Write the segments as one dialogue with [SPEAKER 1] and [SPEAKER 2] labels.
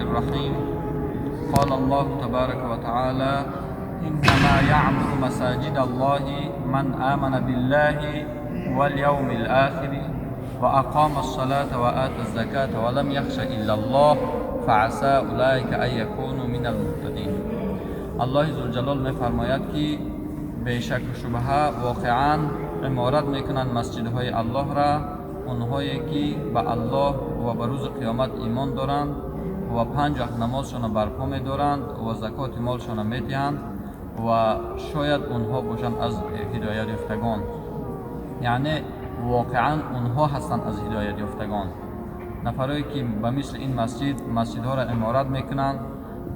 [SPEAKER 1] الرحمن الرحيم. قال الله تبارك وتعالى: إنما يعمر مساجد الله من آمن بالله واليوم الآخر وأقام الصلاة وآتى الزكاة ولم يخش إلا الله فعسى أولئك أن يكونوا من المهتدين. الله ذوالجلال می‌فرماید که بی‌شک و شبهه واقعا عمارت میکنند مسجدهای الله را اونهایی که به الله و به روز قیامت ایمان دارند و پنج وقت نمازشان را برپا می‌دارند و زکات مالشان را می‌دهند و شاید اونها باشند از هدایت یافتگان. یعنی واقعا اونها هستند از هدایت یافتگان، نفرایی که به مثل این مسجد مسجدها را عمارت میکنند،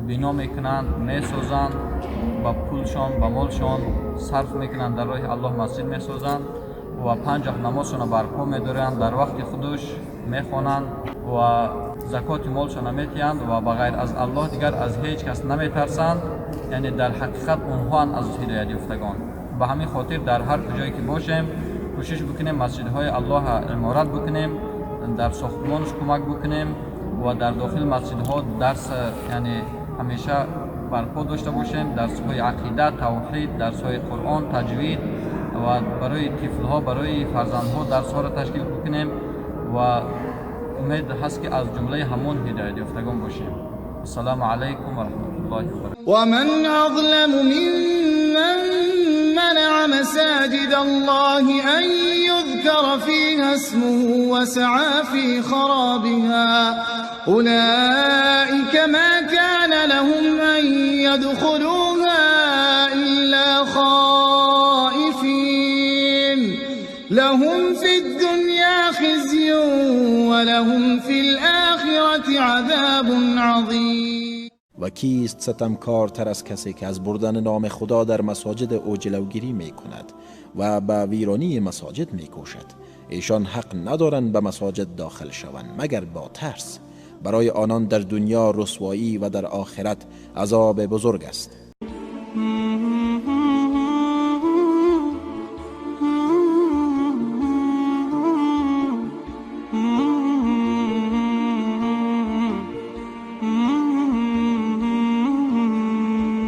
[SPEAKER 1] بنا میکنند، میسازند، با پولشان با مالشان صرف میکنند، در راه الله مسجد میسازند و پنج وقت نمازشان را برپا میدارند، در وقت خودش میخوانند و زکات مالشان میتیند و بغیر از الله دیگر از هیچ کس نمیترسند. یعنی در حقیقت اونها از هدایت یافتگان. به همین خاطر در هر کجایی که باشیم کوشش بکنیم مسجدهای الله عمارت بکنیم، در ساختمانش کمک بکنیم و در داخل مسجدها درس یعنی همیشه برپا داشته باشیم، درس های عقیده، توحید، درس های قرآن، تجوید و برای طفلها، برای فرزندها درس ها را تشکیل بکنیم و امید هست که از جمله همون هدایت یافتگان باشیم. السلام علیکم و رحمت الله و برکاته.
[SPEAKER 2] ومن اظلم ممن منع مساجد الله ان يذكر فيها اسمه وسعى في خرابها اولئك ما كان لهم ان يدخلوها الا خائفين لهم في الدنيا خزي ولهم في الآخرة عذاب عظيم.
[SPEAKER 3] و کیست ستمکارتر از کسی که از بردن نام خدا در مساجد او جلوگیری می کند و به ویرانی مساجد می کوشد؟ ایشان حق ندارند به مساجد داخل شوند مگر با ترس. برای آنان در دنیا رسوایی و در آخرت عذاب بزرگ است.